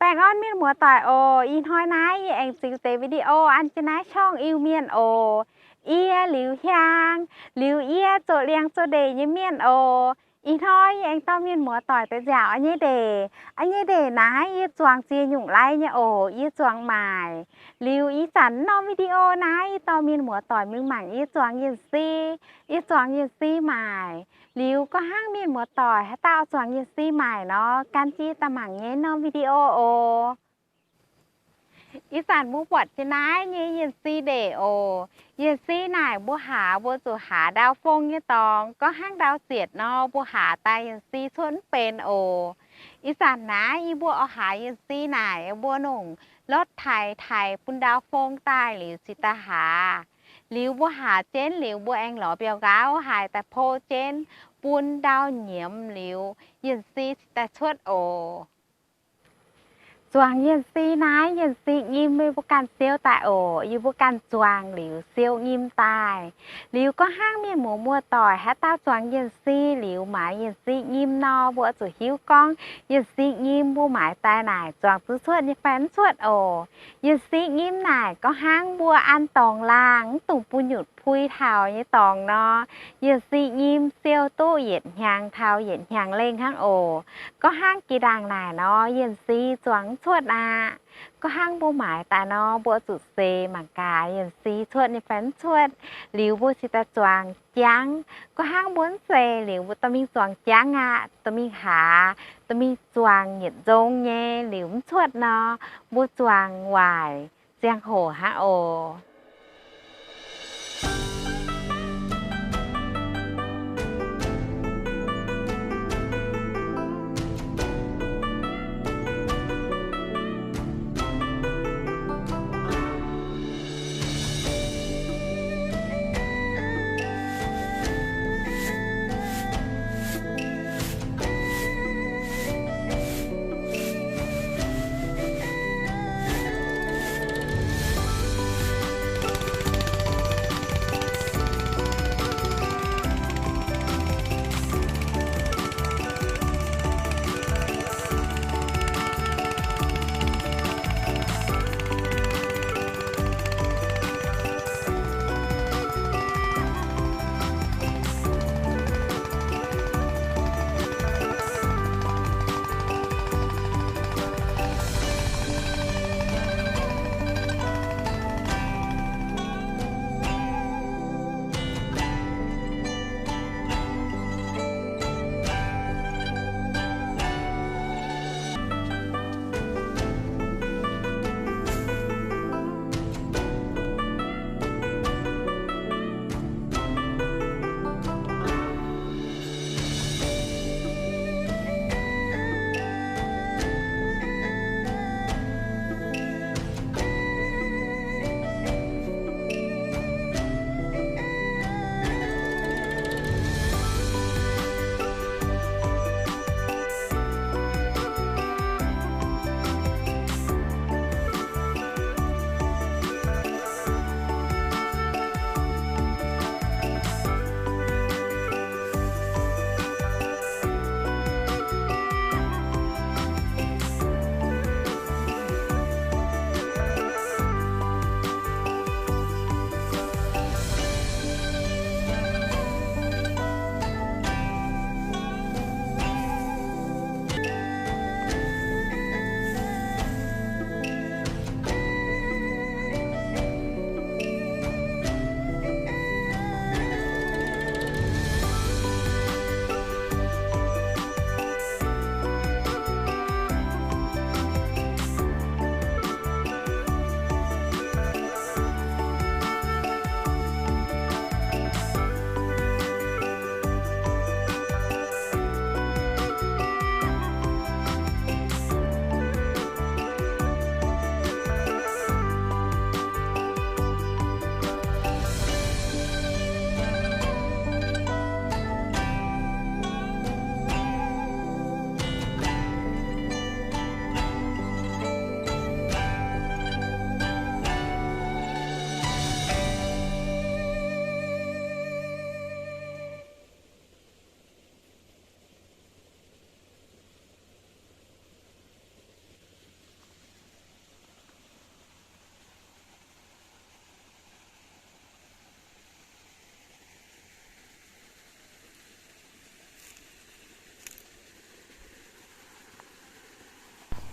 Baengh orn mienh muoz-doic oc. Ih hnoi naaiv yie aengx ziux deix video an jienv naaiv ช่อง Iu-Mienh oc. Yie Liuz Hiaang, liuz yie zoux liangx zoux ndeic nyei mienh oc. Ih hnoi yie aengx dorh mienh muoz-doic deix nziaauc a'nyei ndeic. A'nyei ndeic naaiv yie zuangx ziex nyungc lai nyei oc. Yie zuangx maaic. Liuz ih zanc norm video naaiv yie dorh mienh muoz-doic mingh mangc yie zuangx yienh si. Yie zuangx yienh si maaic. Liuz gorngv hnangv mienh muoz-doic haaix dauh zuangx yienh si maaic nor, gan jienv daaih mangc nyei norm video oc. Ih zanc mbuo buatc jienv naaiv nyei yienh si ndeic oc. Yienh si naaic mbuo haaz, mbuo zuqc haaz ndau fong nyei dorngx. Gorngv hnangv ndau zietc nor, mbuo haaz daaih yienh si cuotv mv benx oc. Ih zanc naaiv yie mbuo oix haaz yienh si naaic, mbuo nongc รถไถ taaih bun ndau fong daaih liuz cingx daaih haaz. Liuz mbuo haaz jienv liuz, mbuo aengx lorz mbiauz nqaauv haaix daaih pou jienv bun ndau nyiemz liuz, yienh si cingx daaih cuotv oc. Zuangx yienh si naaiv, yienh si nyim, yie mbuo ganh siou daaih oc. Yie mbuo ganh zuangx liuz siou nyim daaih. Liuz gorngv hnangv mienh muoz-doic haaix dauh zuangx yienh si liuz maaiz yienh si nyim nor, mbuo zuqc hiuv gorngv yienh si nyim mbuo maaiz daaih naaic zuangx duqv cuotv nyei fai mv cuotv oc. Yienh si nyim naaic gorngv hnangv mbuo an dorngx laangh mv dungx bun nyutc pui taux nyei dorngx nor, yienh si nyim siou duqv yietc hnyangx taux yietc hnyangx lengh hnangv oc. Gorngv hnangv jiex ndaangc naaic nor, yienh si zuangx mv cuotv aqv. Gorngv hnangv mbuo maaiz daaih nor, mbuo zuqc seix mangc gaax yienh si cuotv nyei fai mv cuotv. Liuz mbuo cingx daaih zuangx jangv. Gorngv hnangv mbuo mv seix liuz, mbuo dorh mingh zuangx jangv aqv, dorh mingh haaz, dorh mingh zuangx yietc nzong nyei liuz mv cuotv nor, mbuo zuangx waaic ziangh hoc hnangv oc.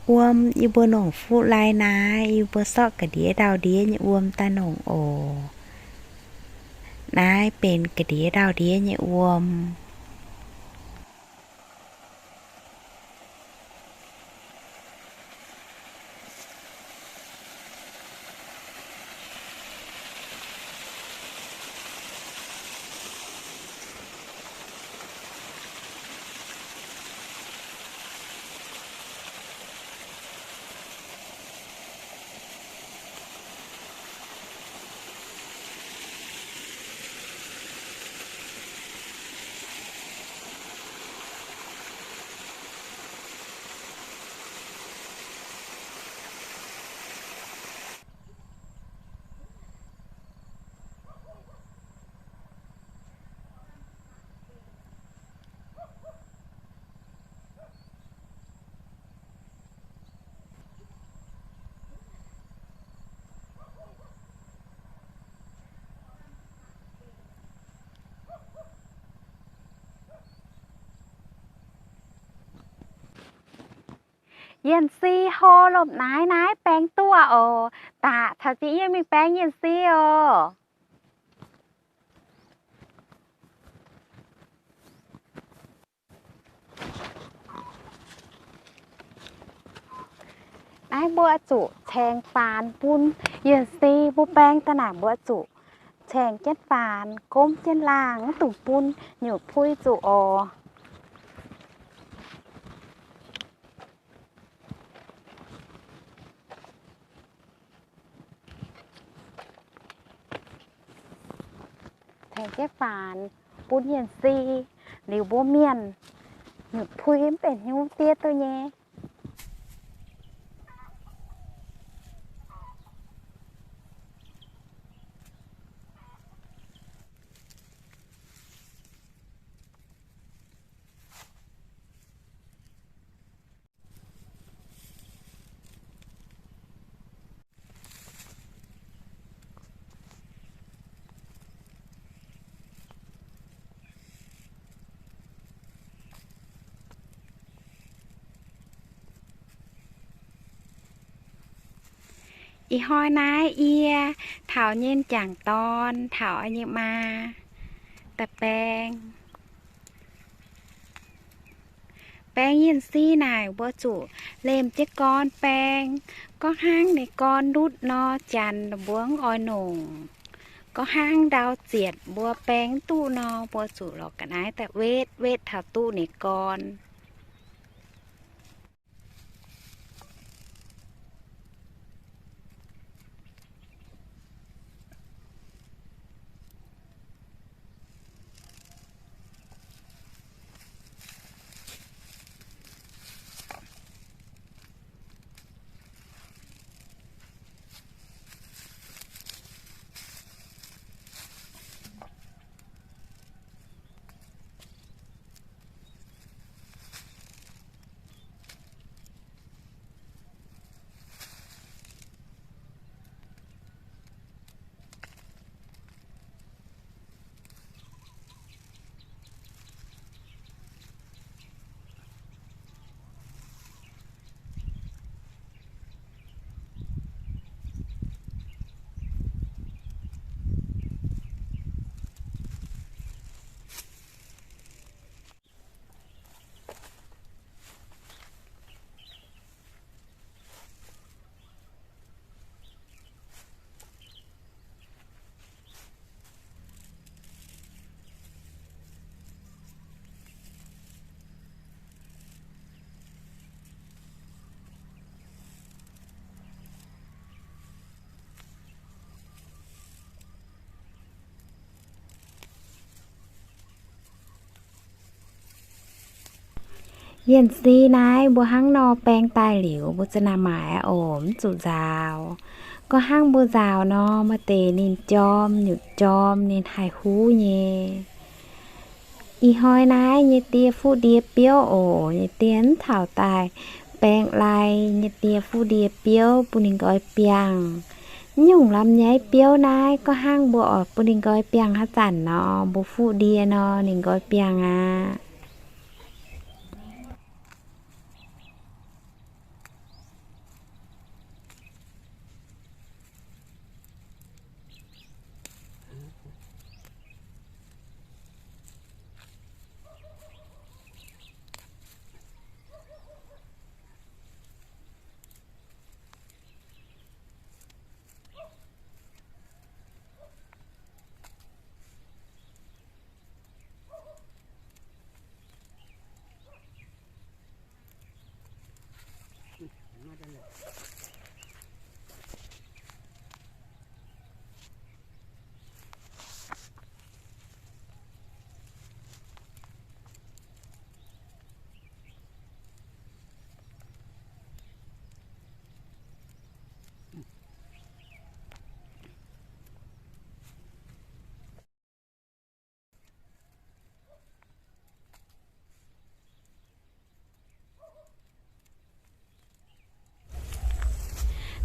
Wuom yie mbuo nongc fuqv lai naaiv, yie mbuo sorqv ga'ndiev ndau-ndiev nyei wuom daaih nongc oc. Naaiv benx ga'ndiev ndau-ndiev nyei wuom. Yienh si hlo lomh naaiv, naaiv baeng duqv oc. Daaih caux jienv yie mingh baeng yienh si oc. Naaiv mbuo zuqc caengx faanx bun yienh si. Mbuo baeng daaih naaic mbuo zuqc caengx jienv faanx, gomv jienv laangh, mv dungx bun nyutc puiv zuqc oc. Caengx jienv faanx bun yienh si, liuz mbuo mienh nyutc puiv mv benx hnyouv diev duqv nyei. Ih hnoi naaiv yie taux nyei m'jangc dorn taux nyei maa daaih baeng. Baeng yienh si naaic mbuo zuqc lemh jienv gorn baeng. Gorngv hnangv ninh gorn ndutv nor, janx mbuo mv oix nongc. Gorngv hnangv ndau zietc mbuo baeng mv duqv nor, mbuo zuqc lorz ga'naaiv daaih wetv, wetv taux duqv ninh gorn. Yienh si naaiv mbuo hnangv nor baeng daaih liuz, mbuo za'naaiv maaiz oc, mv zuqc nzaaux. Gorngv hnangv mbuo nzaaux nor, maaih deix ninh jorm, nyutc jorm, ninh haih huv nyei. Ih hnoi naaiv nyei die fuqv ndie biouv oc. Nyei die mv taux daaih baeng lai, nyei die fuqv ndie biouv bun ninh nqoi biangh. Mv nyungc lamh nyaiv biouv naaiv, gorngv hnangv mbuo oix bun ninh nqoi biangh haaix zanc nor, mbuo fuqv ndie nor, ninh nqoi biangh aqv.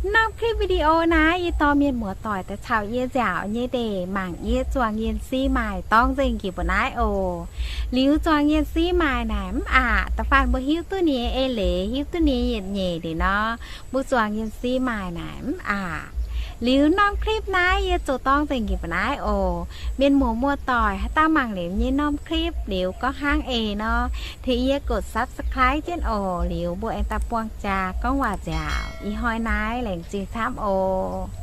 Norm clip video naaiv yie dorh mienh muoz-doic daaih caux yie nziaauc nyei ndeic mangc yie zuangx yienh si maaih dorngx nzengc njiec mbu'naaiv oc. Liuz zuangx yienh si maaih naaic mv aqc, da'faanh mbuo hiuv duqv ninh nyei eix leiz, hiuv duqv ninh nyei yietc nyeic ndeic nor, mbuo zuangx yienh si maaih naaic mv aqc. Liuz norm clip naaiv yie zoux dorngx nzengc njiec mbu'naaiv oc. Mienh muoz muoz-doic haaix dauh mangc liuz nyei norm clip liuz gorngv hnangv eix nor, tengx yie กด subscribe jienv oc. Liuz mbuo aengx daaih buangh jaa gorngv waac nziaauc. Ih hnoi naaiv laengz zingh camv oc.